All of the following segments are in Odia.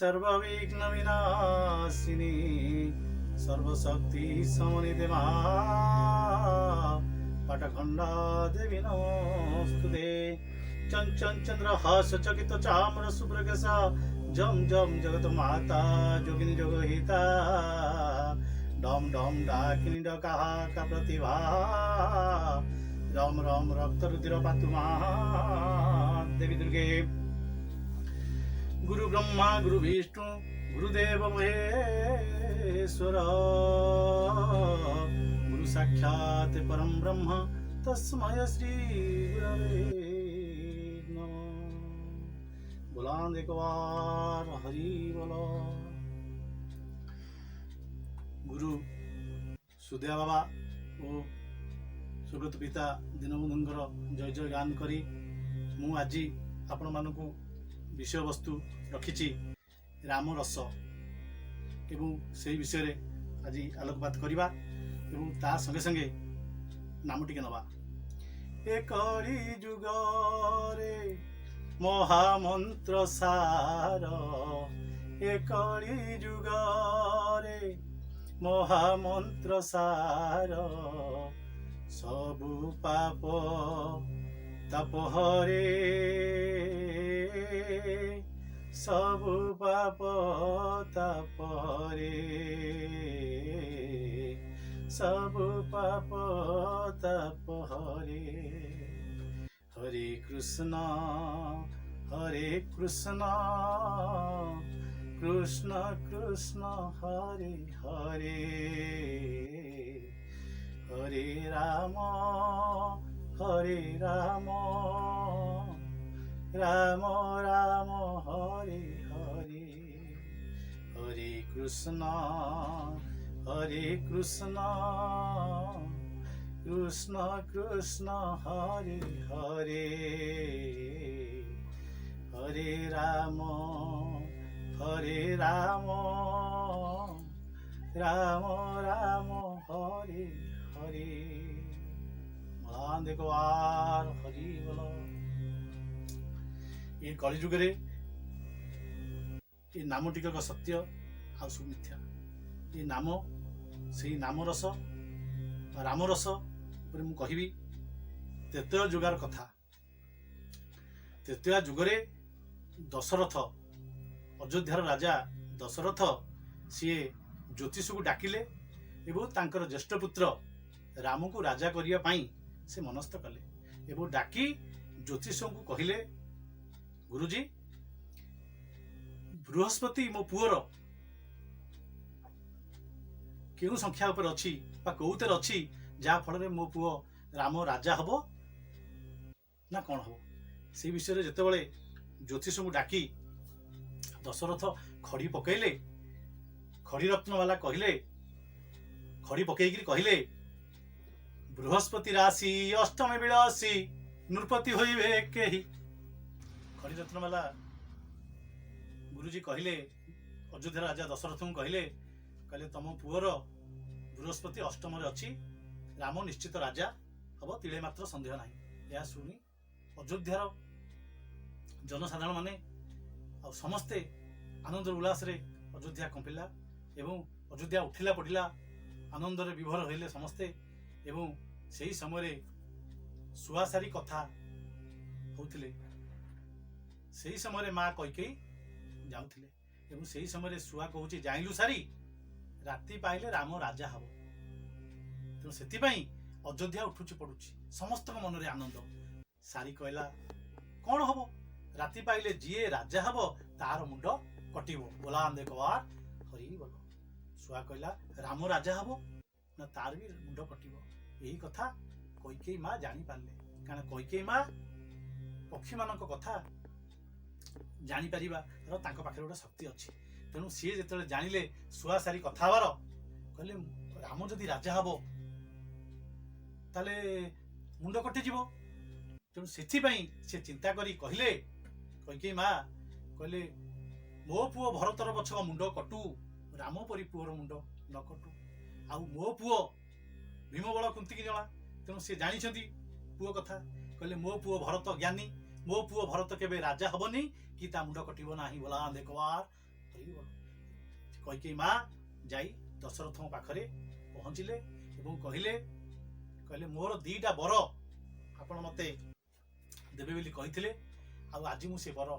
ସର୍ବବିଘ୍ନ ବିନାଶିନୀ ସର୍ବଶକ୍ତି ସମନ୍ୱିତେ ମା ପାଟଖଣ୍ଡା ଦେବୀ ନମୋସ୍ତୁତେ। ଚଞ୍ଚନ ଚନ୍ଦ୍ର ହାସ ଚକିତ ଚାମର ଶୁଭ୍ରକେଶ, ଜମ ଜମ ଜଗତ ମାତା ଯୋଗିନୀ ଯୋଗହିତା, ଡମ ଡମ ଡାକିନୀ ଡକାହାକା ପ୍ରତିଭା, ରମ ରମ ରକ୍ତ ରୁଧିର ପାତୁ ମା ଦେବୀ ଦୁର୍ଗେ। ଗୁରୁ ବ୍ରହ୍ମା ଗୁରୁ ବିଷ୍ଣୁ ଗୁରୁଦେବ ମହେଶ୍ୱର, ଗୁରୁ ସାକ୍ଷାତ ପରମ ବ୍ରହ୍ମ ତସ୍ମୟ ଶ୍ରୀ ଗୁରବେ ନମଃ। ବୋଲାନ ଏକ ବାର ହରି ବୋଲ। ଗୁରୁ ସୁଦେବା ବାବା ଓ ସ୍ୱର୍ଗତ ପିତା ଦୀନବନ୍ଧୁଙ୍କର ଜୟ ଜୟ ଗାନ କରି ମୁଁ ଆଜି ଆପଣମାନଙ୍କୁ ବିଷୟବସ୍ତୁ ରଖିଛି ରାମରସ ଏବଂ ସେଇ ବିଷୟରେ ଆଜି ଆଲୋକପାତ କରିବା ଏବଂ ତା ସଙ୍ଗେ ସଙ୍ଗେ ନାମ ଟିକେ ନେବା। ଏ କଳି ଯୁଗରେ ମହାମନ୍ତ୍ର ସାର, ଏ କଳି ଯୁଗରେ ମହାମନ୍ତ୍ର ସାର, ସବୁ ପାପ ତାପ ହରେ, ସବୁ ପାପ ତାପ ହରେ, ସବୁ ପାପ ତାପ ହରେ। ହରେ କୃଷ୍ଣ ହରେ କୃଷ୍ଣ କୃଷ୍ଣ କୃଷ୍ଣ ହରେ ହରେ, ହରେ ରାମ ହରେ ରାମ ରାମ ରାମ ହରେ ହରେ। ହରେ କୃଷ୍ଣ ହରେ କୃଷ୍ଣ କୃଷ୍ଣ କୃଷ୍ଣ ହରେ ହରେ, ହରେ ରାମ ହରେ ରାମ ରାମ ରାମ ହରେ ହରେ। ମହାନ ଏକ ବାର ହରି ବୋଲ। ଏ କଳି ଯୁଗରେ ଏ ନାମ ଟିକକ ସତ୍ୟ, ଆଉ ସବୁ ମିଥ୍ୟା। ଏ ନାମ, ସେଇ ନାମ ରସ ବା ରାମ ରସ ଉପରେ ମୁଁ କହିବି। ତ୍ରେତୟା ଯୁଗର କଥା। ତ୍ରେତୟା ଯୁଗରେ ଦଶରଥ, ଅଯୋଧ୍ୟାର ରାଜା ଦଶରଥ, ସିଏ ଜ୍ୟୋତିଷକୁ ଡାକିଲେ ଏବଂ ତାଙ୍କର ଜ୍ୟେଷ୍ଠ ପୁତ୍ର ରାମକୁ ରାଜା କରିବା ପାଇଁ ସେ ମନସ୍ଥ କଲେ ଏବଂ ଡାକି ଜ୍ୟୋତିଷଙ୍କୁ କହିଲେ, ଗୁରୁଜୀ, ବୃହସ୍ପତି ମୋ ପୁଅର କେଉଁ ସଂଖ୍ୟା ଉପରେ ଅଛି ବା କୋଉଥିରେ ଅଛି, ଯାହା ଫଳରେ ମୋ ପୁଅ ରାମ ରାଜା ହବ ନା କଣ ହବ? ସେଇ ବିଷୟରେ ଯେତେବେଳେ ଜ୍ୟୋତିଷଙ୍କୁ ଡାକି ଦଶରଥ ଖଡ଼ି ପକେଇଲେ, ଖଡ଼ି ରତ୍ନବାଲା କହିଲେ, ଖଡ଼ି ପକେଇକିରି କହିଲେ, ବୃହସ୍ପତି ରାଶି ଅଷ୍ଟମୀ ବିଳସୀ ନୃପତି ହୋଇବେ କେହି। ଖଡ଼ି ରତ୍ନବାଲା ଗୁରୁଜୀ କହିଲେ, ଅଯୋଧ୍ୟା ରାଜା ଦଶରଥଙ୍କୁ କହିଲେ, କହିଲେ ତମ ପୁଅର ବୃହସ୍ପତି ଅଷ୍ଟମରେ ଅଛି, ରାମ ନିଶ୍ଚିତ ରାଜା ହବ, ତିଳେ ମାତ୍ର ସନ୍ଦେହ ନାହିଁ। ଏହା ଶୁଣି ଅଯୋଧ୍ୟାର ଜନସାଧାରଣ ମାନେ ଆଉ ସମସ୍ତେ ଆନନ୍ଦ ଉଲ୍ଲାସରେ ଅଯୋଧ୍ୟା କମ୍ପିଲା ଏବଂ ଅଯୋଧ୍ୟା ଉଠିଲା ପଡ଼ିଲା, ଆନନ୍ଦରେ ବିଭୋର ହେଲେ ସମସ୍ତେ। ଏବଂ ସେହି ସମୟରେ ଶୁଆଶାରୀ କଥା ହଉଥିଲେ। ସେହି ସମୟରେ ମା କୈକେୟୀ ଯାଉଥିଲେ ଏବଂ ସେହି ସମୟରେ ଶୁଆ କହୁଛି, ଜାଣିଲୁ ସାରି, ରାତି ପାଇଲେ ରାମ ରାଜା ହବ। ତେଣୁ ସେଥିପାଇଁ ଅଯୋଧ୍ୟା ଉଠୁଛି ପଡୁଛି, ସମସ୍ତଙ୍କ ମନରେ ଆନନ୍ଦ। ସାରି କହିଲା, କଣ ହବ? ରାତି ପାଇଲେ ଯିଏ ରାଜା ହବ ତାର ମୁଣ୍ଡ କଟିବ। ବୋଲାନ ଦେଖ ହରି ବୋଲ। ଶୁଆ କହିଲା, ରାମ ରାଜା ହବ ନା ତାର ବି ମୁଣ୍ଡ କଟିବ। ଏହି କଥା କୈକେୟୀ ମା ଜାଣିପାରିଲେ, କାରଣ କୈକେୟୀ ମା ପକ୍ଷୀମାନଙ୍କ କଥା ଜାଣିପାରିବାର ତାଙ୍କ ପାଖରେ ଗୋଟେ ଶକ୍ତି ଅଛି। ତେଣୁ ସିଏ ଯେତେବେଳେ ଜାଣିଲେ ଶୁଆ ସାରି କଥା ହବାର, କହିଲେ ରାମ ଯଦି ରାଜା ହବ ତାହେଲେ ମୁଣ୍ଡ କଟିଯିବ। ତେଣୁ ସେଥିପାଇଁ ସେ ଚିନ୍ତା କରି କହିଲେ, କୈକେୟୀ ମା କହିଲେ, ମୋ ପୁଅ ଭରତର ପଛକ ମୁଣ୍ଡ କଟୁ, ରାମ ପରି ପୁଅର ମୁଣ୍ଡ ନ କଟୁ। ଆଉ ମୋ ପୁଅ ଭୀମବଳ କୁନ୍ତିକି ଜଣା, ତେଣୁ ସେ ଜାଣିଛନ୍ତି ପୁଅ କଥା। କହିଲେ ମୋ ପୁଅ ଭରତ ଜ୍ଞାନୀ, ମୋ ପୁଅ ଭରତ କେବେ ରାଜା ହବନି କି ତା ମୁଣ୍ଡ କଟିବ ନାହିଁ। ବୋଲା ଦେଖବାର ହରି ବୋଲ। କୈକେୟୀ ମା ଯାଇ ଦଶରଥଙ୍କ ପାଖରେ ପହଞ୍ଚିଲେ ଏବଂ କହିଲେ କହିଲେ ମୋର ଦିଟା ବର ଆପଣ ମତେ ଦେବେ ବୋଲି କହିଥିଲେ, ଆଉ ଆଜି ମୁଁ ସେ ବର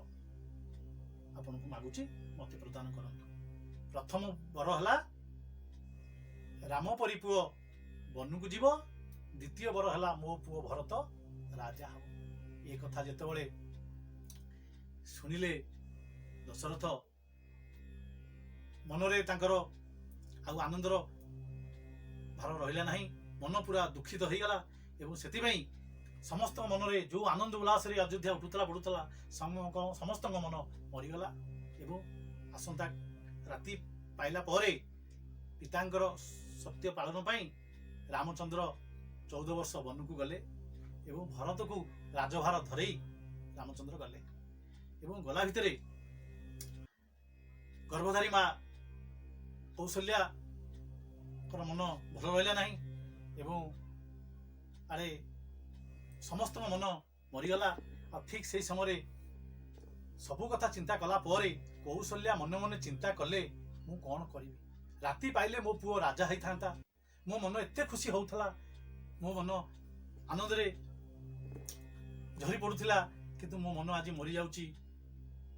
ଆପଣଙ୍କୁ ମାଗୁଛି, ମତେ ପ୍ରଦାନ କରନ୍ତୁ। ପ୍ରଥମ ବର ହେଲା ରାମ ପରି ପୁଅ ବନକୁ ଯିବ, ଦ୍ୱିତୀୟ ବର ହେଲା ମୋ ପୁଅ ଭରତ ରାଜା ହବ। ଏ କଥା ଯେତେବେଳେ ଶୁଣିଲେ ଦଶରଥ, ମନରେ ତାଙ୍କର ଆଉ ଆନନ୍ଦର ଭାର ରହିଲା ନାହିଁ, ମନ ପୁରା ଦୁଃଖିତ ହେଇଗଲା। ଏବଂ ସେଥିପାଇଁ ସମସ୍ତଙ୍କ ମନରେ ଯୋଉ ଆନନ୍ଦ ଉଲ୍ଲାସରେ ଅଯୋଧ୍ୟା ଉଠୁଥିଲା ବଢୁଥିଲା, ସମସ୍ତଙ୍କ ମନ ମରିଗଲା। ଏବଂ ଆସନ୍ତା ରାତି ପାଇଲା ପରେ ପିତାଙ୍କର ସତ୍ୟ ପାଳନ ପାଇଁ ରାମଚନ୍ଦ୍ର 14 ବର୍ଷ ବନକୁ ଗଲେ ଏବଂ ଭରତକୁ ରାଜଭାର ଧରେଇ ରାମଚନ୍ଦ୍ର ଗଲେ। ଏବଂ ଗଲା ଭିତରେ ଗର୍ଭଧାରୀ ମା କୌଶଲ୍ୟାଙ୍କର ମନ ଭଲ ରହିଲା ନାହିଁ ଏବଂ ଆରେ ସମସ୍ତଙ୍କ ମନ ମରିଗଲା। ଆଉ ଠିକ ସେଇ ସମୟରେ ସବୁ କଥା ଚିନ୍ତା କଲା ପରେ କୌଶଲ୍ୟା ମନେ ମନେ ଚିନ୍ତା କଲେ, ମୁଁ କଣ କରିବି? ରାତି ପାଇଲେ ମୋ ପୁଅ ରାଜା ହେଇଥାନ୍ତା, ମୋ ମନ ଏତେ ଖୁସି ହଉଥିଲା, ମୋ ମନ ଆନନ୍ଦରେ ଝରି ପଡୁଥିଲା, କିନ୍ତୁ ମୋ ମନ ଆଜି ମରିଯାଉଛି।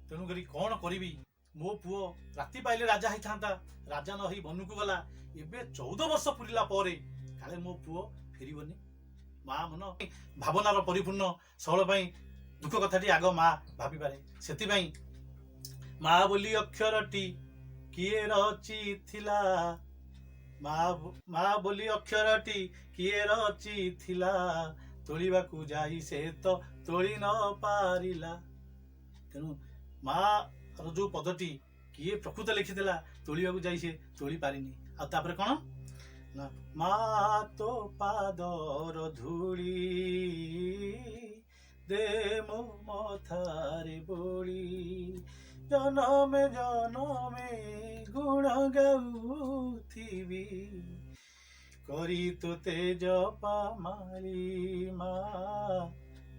ତେଣୁକରି କଣ କରିବି? ମୋ ପୁଅ ରାତି ପାଇଲେ ରାଜା ହେଇଥାନ୍ତା, ରାଜା ନ ହେଇ ବନକୁ ଗଲା। ଏବେ 14 ବର୍ଷ ପୁରିଲା ପରେ କାଳେ ମୋ ପୁଅ ଫେରିବନି। ମା ମନ ଭାବନାର ପରିପୂର୍ଣ୍ଣ, ସବୁବେଳେ ପାଇଁ ଦୁଃଖ କଥାଟି ଆଗ ମା ଭାବିପାରେ। ସେଥିପାଇଁ ମା ବୋଲି ଅକ୍ଷରଟି କିଏ ରଚିଥିଲା, ମା ବୋଲି ଅକ୍ଷରଟି କିଏ ରଚିଥିଲା, ତୋଳିବାକୁ ଯାଇ ସେ ତ ତୋଳି ନ ପାରିଲା। ତେଣୁ ମା ର ଯୋଉ ପଦଟି କିଏ ପ୍ରକୃତ ଲେଖିଥିଲା, ତୋଳିବାକୁ ଯାଇ ସେ ତୋଳି ପାରିନି। ଆଉ ତାପରେ କଣ ନା, ମା ତୋ ପାଦର ଧୂଳି ଦେ ମୋ ମଥାରେ ବୋଳି, ଜନମେ ଜନମେ ଗୁଣ ଗାଉଥିବି, କରି ତୋତେ ଜପା ମାଳି, ମା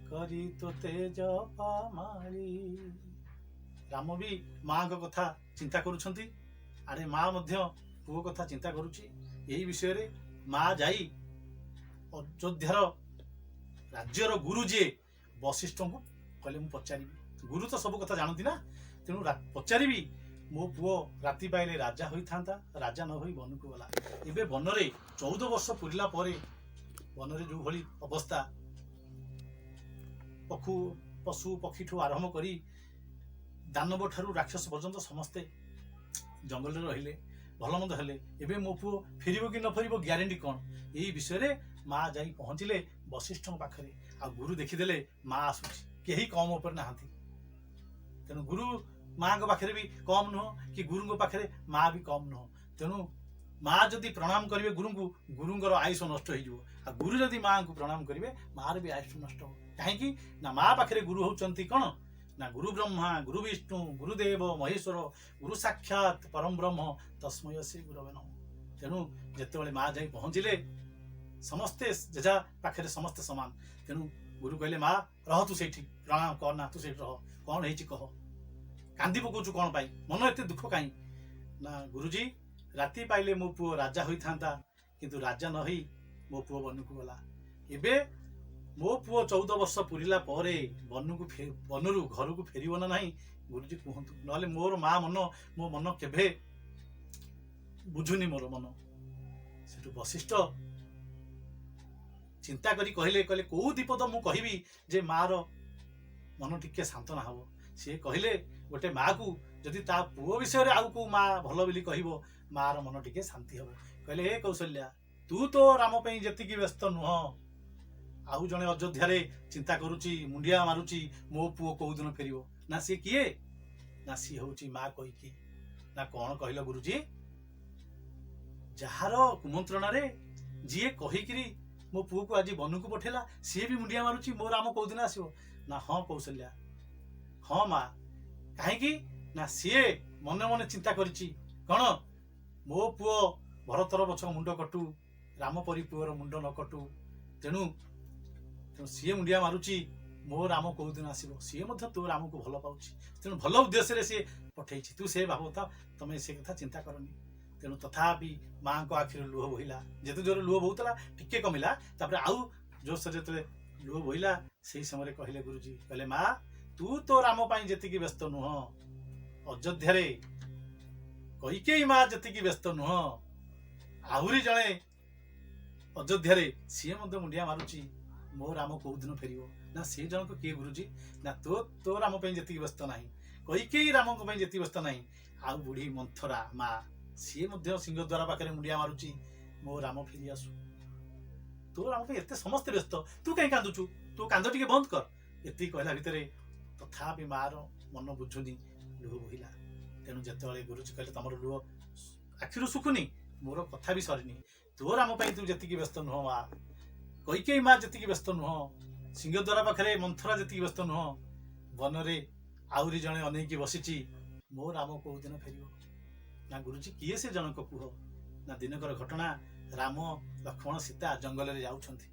କରି ତୋତେ ଜପା ମାଳି। ରାମ ବି ମାଙ୍କ କଥା ଚିନ୍ତା କରୁଛନ୍ତି, ଆରେ ମା ମଧ୍ୟ ପୁଅ କଥା ଚିନ୍ତା କରୁଛି। ଏଇ ବିଷୟରେ ମା ଯାଇ ଅଯୋଧ୍ୟାର ରାଜ୍ୟର ଗୁରୁ ଯିଏ ବଶିଷ୍ଠଙ୍କୁ କହିଲେ, ମୁଁ ପଚାରିବି, ଗୁରୁ ତ ସବୁ କଥା ଜାଣନ୍ତି ନା, ତେଣୁ ପଚାରିବି ମୋ ପୁଅ ରାତି ପାଇଲେ ରାଜା ହୋଇଥାନ୍ତା, ରାଜା ନ ହୋଇ ବନକୁ ଗଲା। ଏବେ ବନରେ 14 ବର୍ଷ ପୁରିଲା ପରେ ବନରେ ଯୋଉଭଳି ଅବସ୍ଥା, ପଶୁ ପକ୍ଷୀଠୁ ଆରମ୍ଭ କରି ଦାନବ ଠାରୁ ରାକ୍ଷସ ପର୍ଯ୍ୟନ୍ତ ସମସ୍ତେ ଜଙ୍ଗଲରେ ରହିଲେ, ଭଲ ମନ୍ଦ ହେଲେ। ଏବେ ମୋ ପୁଅ ଫେରିବ କି ନ ଫେରିବ ଗ୍ୟାରେଣ୍ଟି କଣ? ଏଇ ବିଷୟରେ ମା ଯାଇ ପହଞ୍ଚିଲେ ବଶିଷ୍ଠଙ୍କ ପାଖରେ। ଆଉ ଗୁରୁ ଦେଖିଦେଲେ ମା ଆସୁଛି, କେହି କମ ଉପରେ ନାହାନ୍ତି। ତେଣୁ ଗୁରୁ ମାଙ୍କ ପାଖରେ ବି କମ ନୁହଁ କି ଗୁରୁଙ୍କ ପାଖରେ ମା ବି କମ ନୁହଁ। ତେଣୁ ମା ଯଦି ପ୍ରଣାମ କରିବେ ଗୁରୁଙ୍କୁ, ଗୁରୁଙ୍କର ଆୟୁଷ ନଷ୍ଟ ହେଇଯିବ। ଆଉ ଗୁରୁ ଯଦି ମାଙ୍କୁ ପ୍ରଣାମ କରିବେ, ମାର ବି ଆୟୁଷ ନଷ୍ଟ ହବ। କାହିଁକି ନା ମା ପାଖରେ ଗୁରୁ ହଉଛନ୍ତି କଣ ନା, ଗୁରୁ ବ୍ରହ୍ମା ଗୁରୁ ବିଷ୍ଣୁ ଗୁରୁଦେବ ମହେଶ୍ୱର ଗୁରୁ ସାକ୍ଷାତ ପରମ ବ୍ରହ୍ମ ତସ୍ମୈ ଶ୍ରୀ ଗୁରବେ ନମଃ। ତେଣୁ ଯେତେବେଳେ ମା ଯାଇ ପହଞ୍ଚିଲେ, ସମସ୍ତେ ଯେଝା ପାଖରେ ସମସ୍ତେ ସମାନ। ତେଣୁ ଗୁରୁ କହିଲେ, ମା ରହ ତୁ ସେଇଠି, ପ୍ରଣାମ କର ନା, ତୁ ସେଇଠି ରହ, କଣ ହେଇଛି କହ, କାନ୍ଦି ପକଉଛୁ କଣ ପାଇଁ, ମନ ଏତେ ଦୁଃଖ କାହିଁ? ନା ଗୁରୁଜୀ, ରାତି ପାଇଲେ ମୋ ପୁଅ ରାଜା ହୋଇଥାନ୍ତା, କିନ୍ତୁ ରାଜା ନ ହେଇ ମୋ ପୁଅ ବନକୁ ଗଲା। ଏବେ ମୋ ପୁଅ 14 ବର୍ଷ ପୁରିଲା ପରେ ବନରୁ ଘରକୁ ଫେରିବ ନା ନାହିଁ ଗୁରୁଜୀ କୁହନ୍ତୁ, ନହେଲେ ମୋର ମା ମନ, ମୋ ମନ କେବେ ବୁଝୁନି ମୋର ମନ। ସେଠୁ ବଶିଷ୍ଠ ଚିନ୍ତା କରି କହିଲେ, କହିଲେ କୋଉ ବିପଦ ମୁଁ କହିବି ଯେ ମାର ମନ ଟିକେ ସାନ୍ତ୍ୱନା ହବ? ସିଏ କହିଲେ, ଗୋଟେ ମାକୁ ଯଦି ତା ପୁଅ ବିଷୟରେ ଆଉ କୋଉ ମା ଭଲ ବୋଲି କହିବ, ମାର ମନ ଟିକେ ଶାନ୍ତି ହବ। କହିଲେ, ହେ କୌଶଲ୍ୟା, ତୁ ତ ରାମ ପାଇଁ ଯେତିକି ବ୍ୟସ୍ତ ନୁହଁ, ଆଉ ଜଣେ ଅଯୋଧ୍ୟାରେ ଚିନ୍ତା କରୁଛି, ମୁଣ୍ଡିଆ ମାରୁଛି ମୋ ପୁଅ କୋଉ ଦିନ ଫେରିବ। ନା ସିଏ କିଏ? ନା ସିଏ ହଉଛି ମା କୈକେୟୀ। ନା କଣ କହିଲ ଗୁରୁଜୀ? ଯାହାର କୁମନ୍ତ୍ରଣାରେ ଯିଏ କହିକିରି ମୋ ପୁଅକୁ ଆଜି ବନକୁ ପଠେଇଲା, ସିଏ ବି ମୁଣ୍ଡିଆ ମାରୁଛି ମୋ ରାମ କୋଉଦିନ ଆସିବ? ନା ହଁ କୌଶଲ୍ୟା, ହଁ ମା। କାହିଁକି ନା ସିଏ ମନେ ମନେ ଚିନ୍ତା କରିଛି କଣ, ମୋ ପୁଅ ଭରତର ପଛ ମୁଣ୍ଡ କଟୁ, ରାମ ପରି ପୁଅର ମୁଣ୍ଡ ନ କଟୁ। ତେଣୁ ସିଏ ମୁଣ୍ଡିଆ ମାରୁଛି ମୋ ରାମ କୋଉଦିନ ଆସିବ? ସିଏ ମଧ୍ୟ ତୋ ରାମକୁ ଭଲ ପାଉଛି, ତେଣୁ ଭଲ ଉଦ୍ଦେଶ୍ୟରେ ସିଏ ପଠେଇଛି। ତୁ ସେ ଭାବତା, ତମେ ସେ କଥା ଚିନ୍ତା କରନି। ତେଣୁ ତଥାପି ମାଙ୍କ ଆଖିରୁ ଲୁହ ବୋହିଲା। ଯେତେ ଜୋରେ ଲୁହ ବୋହୁଥିଲା ଟିକେ କମିଲା, ତାପରେ ଆଉ ଜୋରସୋର ଯେତେବେଳେ ଲୁହ ବୋହିଲା, ସେଇ ସମୟରେ କହିଲେ ଗୁରୁଜୀ, କହିଲେ ମା, ତୁ ତୋ ରାମ ପାଇଁ ଯେତିକି ବ୍ୟସ୍ତ ନୁହଁ, ଅଯୋଧ୍ୟାରେ କୈକେୟୀ ମା ଯେତିକି ବ୍ୟସ୍ତ ନୁହଁ, ଆହୁରି ଜଣେ ଅଯୋଧ୍ୟାରେ ସିଏ ମଧ୍ୟ ମୁଣ୍ଡିଆ ମାରୁଛି ମୋ ରାମ କୋଉଦିନ ଫେରିବ। ନା ସେ ଜଣକ କିଏ ଗୁରୁଜୀ? ନା ତୋ ତୋ ରାମ ପାଇଁ ଯେତିକି ବ୍ୟସ୍ତ ନାହିଁ, କୈକେୟୀ ରାମଙ୍କ ପାଇଁ ଯେତିକି ବ୍ୟସ୍ତ ନାହିଁ, ଆଉ ବୁଢୀ ମନ୍ଥରା ମା ସିଏ ମଧ୍ୟ ସିଂହଦ୍ୱାର ପାଖରେ ମୁଣ୍ଡିଆ ମାରୁଛି ମୋ ରାମ ଫେରି ଆସୁ। ତୋ ରାମ ପାଇଁ ଏତେ ସମସ୍ତେ ବ୍ୟସ୍ତ, ତୁ କାହିଁ କାନ୍ଦୁଛୁ? ତୁ କାନ୍ଦ ଟିକେ ବନ୍ଦ କର। ଏତିକି କହିଲା ଭିତରେ ତଥାପି ମାର ମନ ବୁଝୁନି, ଲୁହ ବୋହିଲା। ତେଣୁ ଯେତେବେଳେ ଗୁରୁଜୀ କହିଲେ ତମର ଲୁହ ଆଖିରୁ ଶୁଖୁନି, ମୋର କଥା ବି ସରିନି। ତୋ ରାମ ପାଇଁ ତୁ ଯେତିକି ବ୍ୟସ୍ତ ନୁହଁ ମା, କୈକେୟୀ ମା ଯେତିକି ବ୍ୟସ୍ତ ନୁହଁ, ସିଂହଦ୍ୱାର ପାଖରେ ମନ୍ଥରା ଯେତିକି ବ୍ୟସ୍ତ ନୁହଁ, ବନରେ ଆହୁରି ଜଣେ ଅନେଇକି ବସିଛି ମୋ ରାମ କୋଉଦିନ ଫେରିବ। ନା ଗୁରୁଜୀ କିଏ ସେ ଜଣକ କୁହ? ନା ଦିନକର ଘଟଣା, ରାମ ଲକ୍ଷ୍ମଣ ସୀତା ଜଙ୍ଗଲରେ ଯାଉଛନ୍ତି।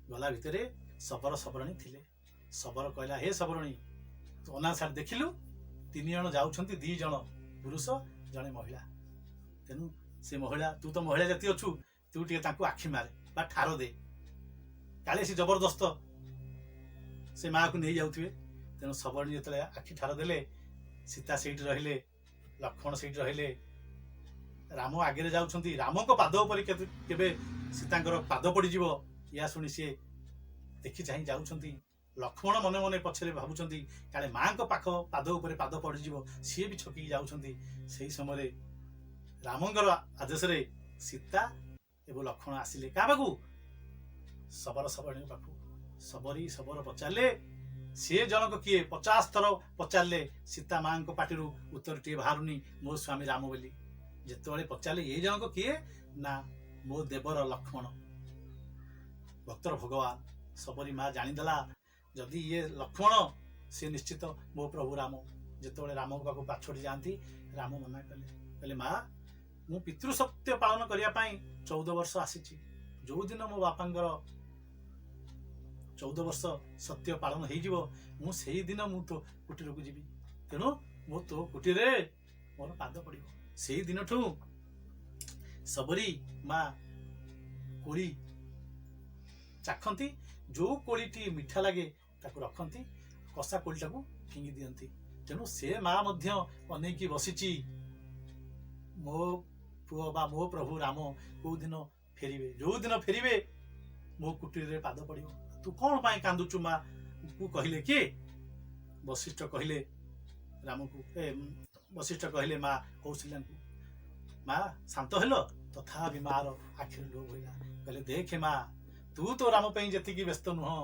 ଗଲା ଭିତରେ ଶବର ଶବରଣୀ ଥିଲେ। ଶବର କହିଲା, ହେ ଶବରଣୀ, ତୁ ଅନା ସାର୍ ଦେଖିଲୁ, 3 ଜଣ ଯାଉଛନ୍ତି, 2 ଜଣ ପୁରୁଷ ଜଣେ ମହିଳା। ତେଣୁ ସେ ମହିଳା, ତୁ ତ ମହିଳା ଜାତି ଅଛୁ, ତୁ ଟିକେ ତାଙ୍କୁ ଆଖି ମାରେ ବା ଠାର ଦେ, କାଳେ ସେ ଜବରଦସ୍ତ ସେ ମାଆକୁ ନେଇ ଯାଉଥିବେ। ତେଣୁ ଶବରଣୀ ଯେତେବେଳେ ଆଖି ଠାର ଦେଲେ, ସୀତା ସେଇଠି ରହିଲେ, ଲକ୍ଷ୍ମଣ ସେଇଠି ରହିଲେ, ରାମ ଆଗରେ ଯାଉଛନ୍ତି। ରାମଙ୍କ ପାଦ ଉପରେ କେବେ ସୀତାଙ୍କର ପାଦ ପଡ଼ିଯିବ ୟା ଶୁଣି ସିଏ ଦେଖି ଚାହିଁ ଯାଉଛନ୍ତି। ଲକ୍ଷ୍ମଣ ମନେ ମନେ ପଛରେ ଭାବୁଛନ୍ତି କାଳେ ମାଙ୍କ ପାଖ ପାଦ ଉପରେ ପାଦ ପଡ଼ିଯିବ, ସିଏ ବି ଛକିକି ଯାଉଛନ୍ତି। ସେଇ ସମୟରେ ରାମଙ୍କର ଆଦେଶରେ ସୀତା ଏବଂ ଲକ୍ଷ୍ମଣ ଆସିଲେ କାହା ପାଖକୁ? ଶବର ଶବରଣୀଙ୍କ ପାଖକୁ। ଶବରୀ ଶବର ପଚାରିଲେ ସିଏ ଜଣକ କିଏ? 50 ଥର ପଚାରିଲେ, ସୀତା ମାଙ୍କ ପାଟିରୁ ଉତ୍ତରଟିଏ ବାହାରୁନି ମୋ ସ୍ୱାମୀ ରାମ ବୋଲି। ଯେତେବେଳେ ପଚାରିଲେ ଏଇ ଜଣକ କିଏ? ନା ମୋ ଦେବର ଲକ୍ଷ୍ମଣ, ଭକ୍ତର ଭଗବାନ। ଶବରୀ ମା ଜାଣିଦେଲା ଯଦି ଇଏ ଲକ୍ଷ୍ମଣ, ସେ ନିଶ୍ଚିତ ମୋ ପ୍ରଭୁ ରାମ। ଯେତେବେଳେ ରାମଙ୍କ ପାଖକୁ ପାଛୋଟି ଯାଆନ୍ତି, ରାମ ମନା କଲେ, କହିଲେ ମା, ମୁଁ ପିତୃସତ୍ୟ ପାଳନ କରିବା ପାଇଁ 14 ବର୍ଷ ଆସିଛି। ଯୋଉଦିନ ମୋ ବାପାଙ୍କର 14 ବର୍ଷ ସତ୍ୟ ପାଳନ ହେଇଯିବ, ମୁଁ ସେଇଦିନ ମୁଁ ତୋ କୁଟୀରକୁ ଯିବି। ତେଣୁ ମୁଁ ତୋ କୁଟୀରରେ ମୋର ପାଦ ପଡ଼ିବ। ସେଇ ଦିନଠୁ ଶବରୀ ମା କୋଳି ଚାଖନ୍ତି, ଯୋଉ କୋଳିଟି ମିଠା ଲାଗେ ତାକୁ ରଖନ୍ତି, କଷା କୋଳିଟାକୁ ଫିଙ୍ଗି ଦିଅନ୍ତି। ତେଣୁ ସେ ମା ମଧ୍ୟ ଅନେଇକି ବସିଛି ମୋ ପୁଅ ବା ମୋ ପ୍ରଭୁ ରାମ କୋଉଦିନ ଫେରିବେ, ଯୋଉଦିନ ଫେରିବେ ମୋ କୁଟୀରରେ ପାଦ ପଡ଼ିବ। ତୁ କଣ ପାଇଁ କାନ୍ଦୁଛୁ ମା କୁ କହିଲେ କିଏ? ବଶିଷ୍ଠ କହିଲେ ରାମକୁ, ବଶିଷ୍ଠ କହିଲେ ମା କୌଶଲ୍ୟାଙ୍କୁ, ମା ଶାନ୍ତ ହେଲ? ତଥାପି ମାର ଆଖିରୁ ଲୁହ ବୋହିଲା। କହିଲେ ଦେଖେ ମା, ତୁ ତୋ ରାମ ପାଇଁ ଯେତିକି ବ୍ୟସ୍ତ ନୁହଁ,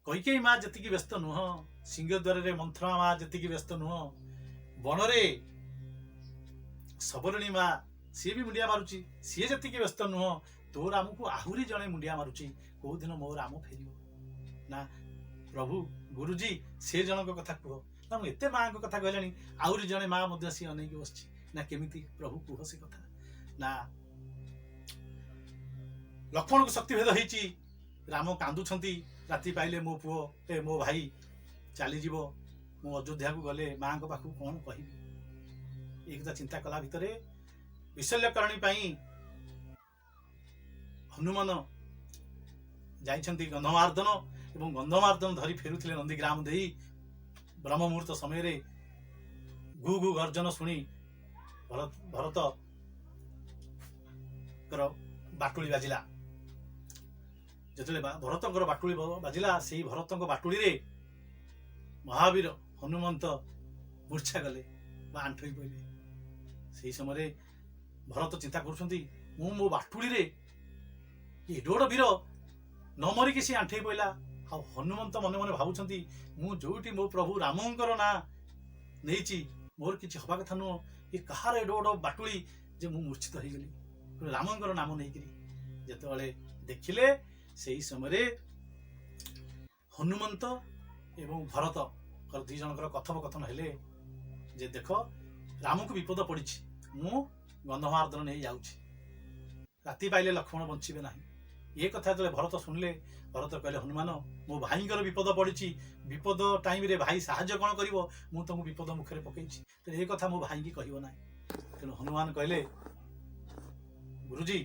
କୈକେୟୀ ମା ଯେତିକି ବ୍ୟସ୍ତ ନୁହଁ, ସିଂହଦ୍ୱାରରେ ମନ୍ଥରା ମା ଯେତିକି ବ୍ୟସ୍ତ ନୁହଁ, ବଣରେ ଶବରଣୀ ମା ସିଏ ବି ମୁଣ୍ଡିଆ ମାରୁଛି, ସିଏ ଯେତିକି ବ୍ୟସ୍ତ ନୁହଁ, ତୋ ରାମକୁ ଆହୁରି ଜଣେ ମୁଣ୍ଡିଆ ମାରୁଛି କୋଉଦିନ ମୋ ରାମ ଫେରିବ। ନା ପ୍ରଭୁ ଗୁରୁଜୀ ସେ ଜଣଙ୍କ କଥା କୁହ। ନା ମୁଁ ଏତେ ମାଙ୍କ କଥା କହିଲାଣି, ଆହୁରି ଜଣେ ମା ମଧ୍ୟ ସିଏ ଅନେଇକି ବସିଛି। ନା କେମିତି ପ୍ରଭୁ କୁହ ସେ କଥା। ନା ଲକ୍ଷ୍ମଣକୁ ଶକ୍ତିଭେଦ ହେଇଛି, ରାମ କାନ୍ଦୁଛନ୍ତି, ରାତି ପାଇଲେ ମୋ ପୁଅ ମୋ ଭାଇ ଚାଲିଯିବ, ମୁଁ ଅଯୋଧ୍ୟାକୁ ଗଲେ ମାଙ୍କ ପାଖକୁ କଣ କହିବି? ଏଇ କଥା ଚିନ୍ତା କଲା ଭିତରେ ବିଶଲ୍ୟକରଣୀ ପାଇଁ ହନୁମାନ ଯାଇଛନ୍ତି ଗନ୍ଧମାର୍ଦ୍ଦନ, ଏବଂ ଗନ୍ଧମାର୍ଦ୍ଦନ ଧରି ଫେରୁଥିଲେ ନନ୍ଦୀଗ୍ରାମ ଦେଇ। ବ୍ରହ୍ମ ମୁହୂର୍ତ୍ତ ସମୟରେ ଘୁ ଘୁ ଗର୍ଜନ ଶୁଣି ଭରତଙ୍କର ବାଟୁଳି ବାଜିଲା। ଯେତେବେଳେ ଭରତଙ୍କର ବାଟୁଳି ବାଜିଲା, ସେଇ ଭରତଙ୍କ ବାଟୁଳିରେ ମହାବୀର ହନୁମନ୍ତ ମୂର୍ଚ୍ଛା ଗଲେ ବା ଆଣ୍ଠୋଇ ପଡ଼ିଲେ। ସେଇ ସମୟରେ ଭରତ ଚିନ୍ତା କରୁଛନ୍ତି, ମୁଁ ମୋ ବାଟୁଳିରେ ଏଡେ ବଡ଼ ବୀର ନ ମରିକି ସେ ଆଣ୍ଠେଇ ପଡ଼ିଲା। ଆଉ ହନୁମନ୍ତ ମନେ ମନେ ଭାବୁଛନ୍ତି, ମୁଁ ଯୋଉଠି ମୋ ପ୍ରଭୁ ରାମଙ୍କର ନାଁ ନେଇଛି, ମୋର କିଛି ହବା କଥା ନୁହଁ, ଏ କାହାର ଏଡେ ବଡ଼ ବାଟୁଳି ଯେ ମୁଁ ମୂର୍ଚ୍ଛିତ ହେଇଗଲି ରାମଙ୍କର ନାମ ନେଇକିରି। ଯେତେବେଳେ ଦେଖିଲେ ସେଇ ସମୟରେ ହନୁମନ୍ତ ଏବଂ ଭରତ ଦି ଜଣଙ୍କର କଥୋପକଥନ ହେଲେ ଯେ ଦେଖ ରାମକୁ ବିପଦ ପଡ଼ିଛି, ମୁଁ ଗନ୍ଧମାର୍ଦ୍ଦନ ନେଇ ଯାଉଛି, ରାତି ପାଇଲେ ଲକ୍ଷ୍ମଣ ବଞ୍ଚିବେ ନାହିଁ। ଏ କଥା ଯେତେବେଳେ ଭରତ ଶୁଣିଲେ, ଭରତ କହିଲେ, ହନୁମାନ, ମୋ ଭାଇଙ୍କର ବିପଦ ପଡ଼ିଛି, ବିପଦ ଟାଇମରେ ଭାଇ ସାହାଯ୍ୟ କ'ଣ କରିବ? ମୁଁ ତମକୁ ବିପଦ ମୁଖରେ ପକେଇଛି, ତେଣୁ ଏ କଥା ମୋ ଭାଇକି କହିବ ନାହିଁ। ତେଣୁ ହନୁମାନ କହିଲେ, ଗୁରୁଜୀ,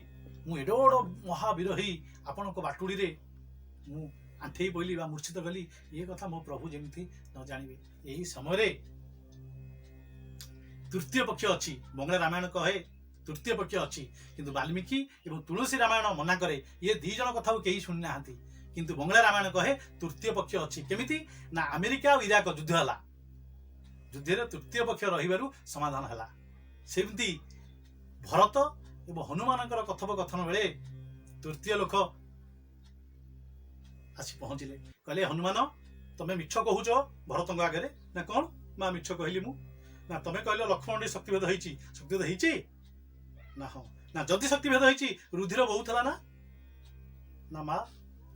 ମୁଁ ଏଡ଼େ ବଡ଼ ମହାବୀର ହେଇ ଆପଣଙ୍କ ବାଟୁଳିରେ ମୁଁ ଆଣ୍ଠେଇ ପଇଲି ବା ମୂର୍ଚ୍ଛିତ କଲି, ଏ କଥା ମୋ ପ୍ରଭୁ ଯେମିତି ନ ଜାଣିବେ। ଏହି ସମୟରେ ତୃତୀୟ ପକ୍ଷ ଅଛି। ବଙ୍ଗଳା ରାମାୟଣ କହେ ତୃତୀୟ ପକ୍ଷ ଅଛି, କିନ୍ତୁ ବାଲ୍ମୀକି ଏବଂ ତୁଳସୀ ରାମାୟଣ ମନା କରେ, ଇଏ ଦି ଜଣ କଥାକୁ କେହି ଶୁଣି ନାହାନ୍ତି। କିନ୍ତୁ ବଙ୍ଗଳା ରାମାୟଣ କହେ ତୃତୀୟ ପକ୍ଷ ଅଛି। କେମିତି ନା ଆମେରିକା ଆଉ ଇରାକ ଯୁଦ୍ଧ ହେଲା, ଯୁଦ୍ଧରେ ତୃତୀୟ ପକ୍ଷ ରହିବାରୁ ସମାଧାନ ହେଲା। ସେମିତି ଭରତ ଏବଂ ହନୁମାନଙ୍କର କଥୋପକଥନ ବେଳେ ତୃତୀୟ ଲୋକ ଆସି ପହଞ୍ଚିଲେ। କହିଲେ, ହନୁମାନ, ତମେ ମିଛ କହୁଛ ଭରତଙ୍କ ଆଗରେ ନା କଣ? ମା, ମିଛ କହିଲି ମୁଁ? ନା, ତମେ କହିଲ ଲକ୍ଷ୍ମଣ ଶକ୍ତିଭେଦ ହେଇଛି, ଶକ୍ତିଭେଦ ହେଇଛି ନା? ହଁ। ନା, ଯଦି ଶକ୍ତିଭେଦ ହେଇଛି, ରୁଧିର ବହୁଥିଲା ନା? ନା ମା,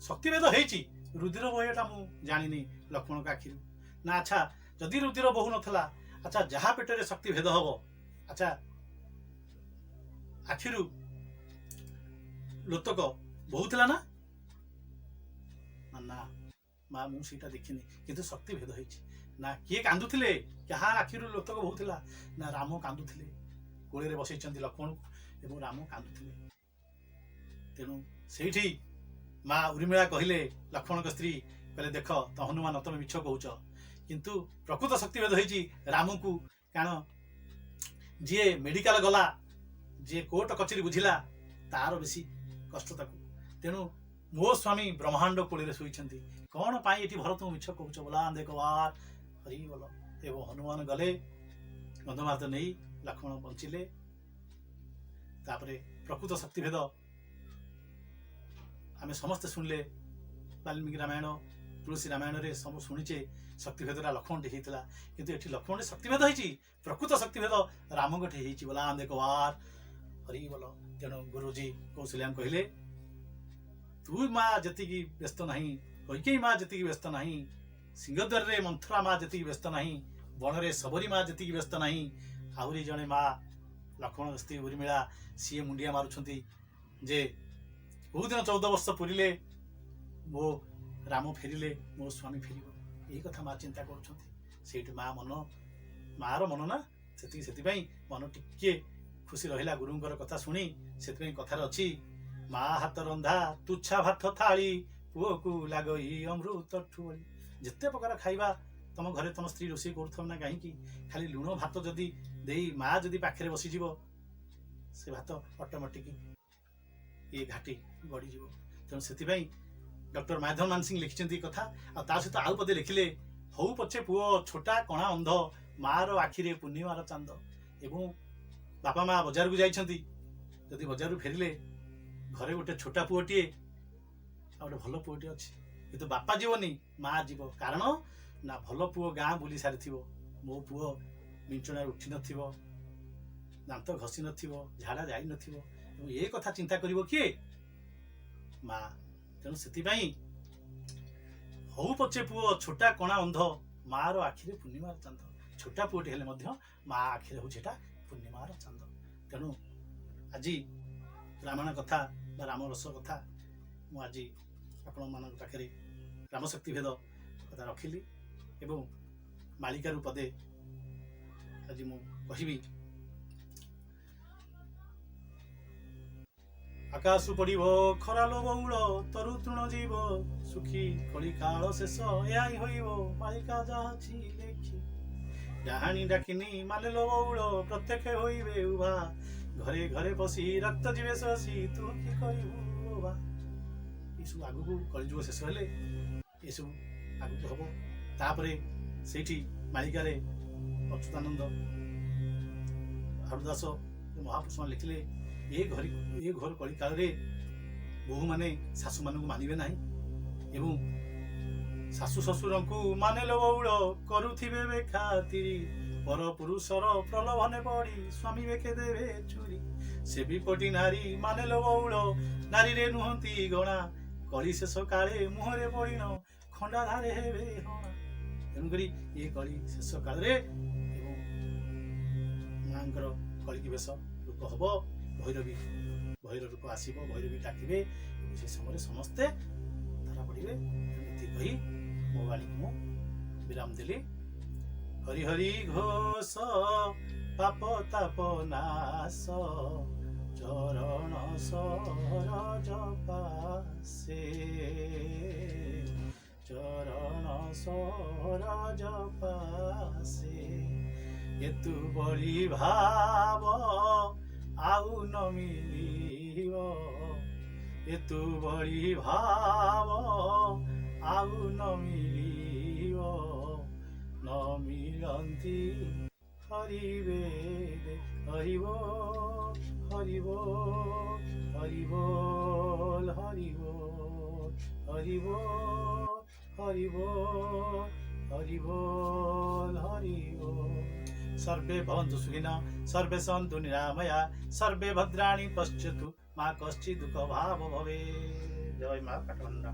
ଶକ୍ତିଭେଦ ହେଇଛି, ରୁଧିର ବହିଟା ମୁଁ ଜାଣିନି ଲକ୍ଷ୍ମଣଙ୍କ ଆଖିରୁ। ନା, ଆଚ୍ଛା, ଯଦି ରୁଧିର ବହୁ ନଥିଲା, ଆଚ୍ଛା, ଯାହା ପେଟରେ ଶକ୍ତି ଭେଦ ହବ, ଆଚ୍ଛା, ଆଖିରୁ ଲୋତକ ବହୁଥିଲା ନା? ନା ମା, ମୁଁ ସେଇଟା ଦେଖିନି, କିନ୍ତୁ ଶକ୍ତି ଭେଦ ହେଇଛି। ନା, କିଏ କାନ୍ଦୁଥିଲେ? କାହା ଆଖିରୁ ଲୋତକ ବହୁଥିଲା? ନା, ରାମ କାନ୍ଦୁଥିଲେ, କୋଳରେ ବସେଇଛନ୍ତି ଲକ୍ଷ୍ମଣକୁ ଏବଂ ରାମ କାନ୍ଦୁଥିଲେ। ତେଣୁ ସେଇଠି ମା ଉର୍ମିଳା କହିଲେ, ଲକ୍ଷ୍ମଣଙ୍କ ସ୍ତ୍ରୀ କହିଲେ, ଦେଖ ତ ହନୁମାନ, ତମେ ମିଛ କହୁଛ, କିନ୍ତୁ ପ୍ରକୃତ ଶକ୍ତିଭେଦ ହେଇଛି ରାମକୁ। କାରଣ ଯିଏ ମେଡିକାଲ ଗଲା, ଯିଏ କୋର୍ଟ କଚେରୀ ବୁଝିଲା, ତାର ବେଶୀ କଷ୍ଟ ତାକୁ। ତେଣୁ ମୋ ସ୍ୱାମୀ ବ୍ରହ୍ମାଣ୍ଡ କୋଳରେ ଶୋଇଛନ୍ତି, କଣ ପାଇଁ ଏଠି ଭରତଙ୍କୁ ମିଛ କହୁଛ? ବୋଲା ଦେଖ ହରି ବୋଲ। ଏବଂ ହନୁମାନ ଗଲେ ଗନ୍ଧମାର୍ଦ୍ଦନ ନେଇ, ଲକ୍ଷ୍ମଣ ବଞ୍ଚିଲେ। ତାପରେ ପ୍ରକୃତ ଶକ୍ତିଭେଦ ଆମେ ସମସ୍ତେ ଶୁଣିଲେ, ବାଲ୍ମୀକି ରାମାୟଣ, ତୁଳସୀ ରାମାୟଣରେ ସବୁ ଶୁଣିଛେ, ଶକ୍ତିଭେଦଟା ଲକ୍ଷ୍ମଣଟି ହେଇଥିଲା। କିନ୍ତୁ ଏଠି ଲକ୍ଷ୍ମଣଟି ଶକ୍ତିଭେଦ ହେଇଛି, ପ୍ରକୃତ ଶକ୍ତିଭେଦ ରାମଙ୍କଠି ହେଇଛି। ବୋଲା ଦେଖ ହରି ବୋଲ। ତେଣୁ ଗୁରୁଜୀ କୌଶଲ୍ୟାଙ୍କୁ କହିଲେ, ତୁ ମା ଯେତିକି ବ୍ୟସ୍ତ ନାହିଁ, କୈକେୟୀ ମା ଯେତିକି ବ୍ୟସ୍ତ ନାହିଁ, ସିଂହଦ୍ୱାରରେ ମନ୍ଥରା ମା ଯେତିକି ବ୍ୟସ୍ତ ନାହିଁ, ବଣରେ ଶବରୀ ମା ଯେତିକି ବ୍ୟସ୍ତ ନାହିଁ, ଆହୁରି ଜଣେ ମା ଲକ୍ଷ୍ମଣ ସ୍ତ୍ରୀ ଉର୍ମିଳା, ସିଏ ମୁଣ୍ଡିଆ ମାରୁଛନ୍ତି ଯେ କୋଉଦିନ 14 ବର୍ଷ ପୁରିଲେ ମୋ ରାମ ଫେରିଲେ ମୋ ସ୍ୱାମୀ ଫେରିବ। ଏଇ କଥା ମା ଚିନ୍ତା କରୁଛନ୍ତି। ସେଇଠି ମା ମନ, ମାର ମନ ନା ସେତିକି, ସେଥିପାଇଁ ମନ ଟିକିଏ ଖୁସି ରହିଲା ଗୁରୁଙ୍କର କଥା ଶୁଣି। ସେଥିପାଇଁ କଥାରେ ଅଛି, ମା ହାତ ରନ୍ଧା ତୁଚ୍ଛା ଭାତ ଥାଳି, ପୁଅକୁ ଲାଗଇ ଅମୃତ ଠୁଳି। ଯେତେ ପ୍ରକାର ଖାଇବା ତମ ଘରେ ତମ ସ୍ତ୍ରୀ ରୋଷେଇ କରୁଥିବ ନା କାହିଁକି, ଖାଲି ଲୁଣ ଭାତ ଯଦି ଦେଇ ମା ଯଦି ପାଖରେ ବସିଯିବ, ସେ ଭାତ ଅଟୋମେଟିକ ଇଏ ଘାଟି ଗଡ଼ିଯିବ। ତେଣୁ ସେଥିପାଇଁ ଡକ୍ଟର ମାଧବ ମାନସିଂ ଲେଖିଛନ୍ତି ଏ କଥା। ଆଉ ତା ସହିତ ଆଉ ପଦେ ଲେଖିଲେ, ହଉ ପଛେ ପୁଅ ଛୋଟା କଣା ଅନ୍ଧ, ମାର ଆଖିରେ ପୂର୍ଣ୍ଣିମାର ଚାନ୍ଦ। ଏବଂ ବାପା ମା ବଜାରକୁ ଯାଇଛନ୍ତି, ଯଦି ବଜାରରୁ ଫେରିଲେ ଘରେ ଗୋଟେ ଛୋଟା ପୁଅଟିଏ ଆଉ ଗୋଟେ ଭଲ ପୁଅଟିଏ ଅଛି, କିନ୍ତୁ ବାପା ଯିବନି, ମା ଯିବ। କାରଣ ନା ଭଲ ପୁଅ ଗାଁ ବୁଲି ସାରିଥିବ, ମୋ ପୁଅ ବିଞ୍ଚଣାରେ ଉଠି ନଥିବ, ଦାନ୍ତ ଘଷି ନଥିବ, ଝାଡ଼ା ଯାଇନଥିବ, ଏବଂ ଏ କଥା ଚିନ୍ତା କରିବ କିଏ? ମା। ତେଣୁ ସେଥିପାଇଁ ହଉ ପଛେ ପୁଅ ଛୋଟା କଣା ଅନ୍ଧ, ମାର ଆଖିରେ ପୂର୍ଣ୍ଣିମାର ଚାନ୍ଦ। ଛୋଟା ପୁଅଟି ହେଲେ ମଧ୍ୟ ମା ଆଖିରେ ହଉଛି ଏଟା ପୂର୍ଣ୍ଣିମାର ଚାନ୍ଦ। ତେଣୁ ଆଜି ରାମାୟଣ କଥା ବା ରାମ ରସ କଥା ମୁଁ ଆଜି ଆପଣମାନଙ୍କ ପାଖରେ ରାମଶକ୍ତି ଭେଦ କଥା ରଖିଲି ଏବଂ ମାଳିକାରୁ ପଦେ ଆଜି ମୁଁ କହିବି। ଆକାଶୁ ପଡ଼ିବ ଖରାଲ ବଉଳ, ତରୁ ତୃଣ ଯିବ ସୁଖୀ, କଳି କାଳ ଶେଷ ଏହା ହିଁ ହୋଇବ, ମାଳିକା ଯାହା ଅଛି ଲେଖି। ଡାହାଣୀ ଡାକିନି ମାନେଲ ବଉଳ, ପ୍ରତ୍ୟକ୍ଷ ହୋଇବେ ଉଭା, ଘରେ ଘରେ ପଶି ରକ୍ତ ଯିବେ ଶୋଷି, ତୁ କି କରିବୁ ବା? ଏସବୁ ଆଗକୁ କଳିଯୁଗ ଶେଷ ହେଲେ ଏସବୁ ଆଗକୁ ହବ। ତାପରେ ସେଇଠି ମାଳିକାରେ ଅଚ୍ୟୁତାନନ୍ଦ ହରିଦାସ ମହାପୁରୁଷ ଲେଖିଲେ, ଏ ଘରି ଏ ଘର କଳିକାଳରେ ବୋହୂମାନେ ଶାଶୁମାନଙ୍କୁ ମାନିବେ ନାହିଁ ଏବଂ ଶାଶୁ ଶ୍ୱଶୁରଙ୍କୁ ମାନେଲ ବଉଳ କରୁଥିବେ ବେଖାତିରି, ପର ପୁରୁଷର ପ୍ରଲୋଭନେ ପଡ଼ି ସ୍ୱାମୀ ବେକେ ଦେବେ ଚୁରି, ସେ ବିପଟି ନାରୀ ମାନେଲ ବଉଳ ନାରୀରେ ନୁହନ୍ତି ଗଣା, କଳି ଶେଷ କାଳେ ମୁହଁରେ ପଡ଼ିଣ ଖଣ୍ଡା ଧାରେ ହେବେ ହଣା। ତେଣୁକରି ଏ କଳି ଶେଷ କାଳରେ ଏବଂ ମାଙ୍କର କଳିକି ବେଶ ରୂପ ହବ, ଭୈରବୀ ଭୈରବ ରୂପ ଆସିବ, ଭୈରବୀ ଡାକିବେ ଏବଂ ସେ ସମୟରେ ସମସ୍ତେ ଧରା ପଡ଼ିବେ। ଏମିତି କହି ମୋ ବାଣୀକୁ ମୁଁ ବିରାମ ଦେଲି। ହରି ହରି ଘୋଷ ପାପ ତାପ ନାଶ, ଚରଣ ସରୋଜ ପାସେ, ଚରଣ ସରୋଜ ପାସେ। ଏତୁ ବଳି ଭାବ ଆଉ ନ ମିଳିବ, ଏତୁ ବଳି ଭାବ ଆଉ ନ ମିଳିବ, ନ ମିଳନ୍ତି ହରିବେ। ହରିବ ହରିବ ହରିବୋଲ, ହରିବ ହରିବ ହରିବ ହରିବୋଲ, ହରିବ। ସର୍ବେ ଭବନ୍ତୁ ସୁଖିନଃ, ସର୍ବେ ସନ୍ତୁ ନିରାମୟା, ସର୍ବେ ଭଦ୍ରାଣି ପଶ୍ୟତୁ, ମା କଶ୍ଚିଦ୍ ଦୁଃଖ ଭାବ ଭବେ। ଜୟ ମା କାଠଭଣ୍ଡା।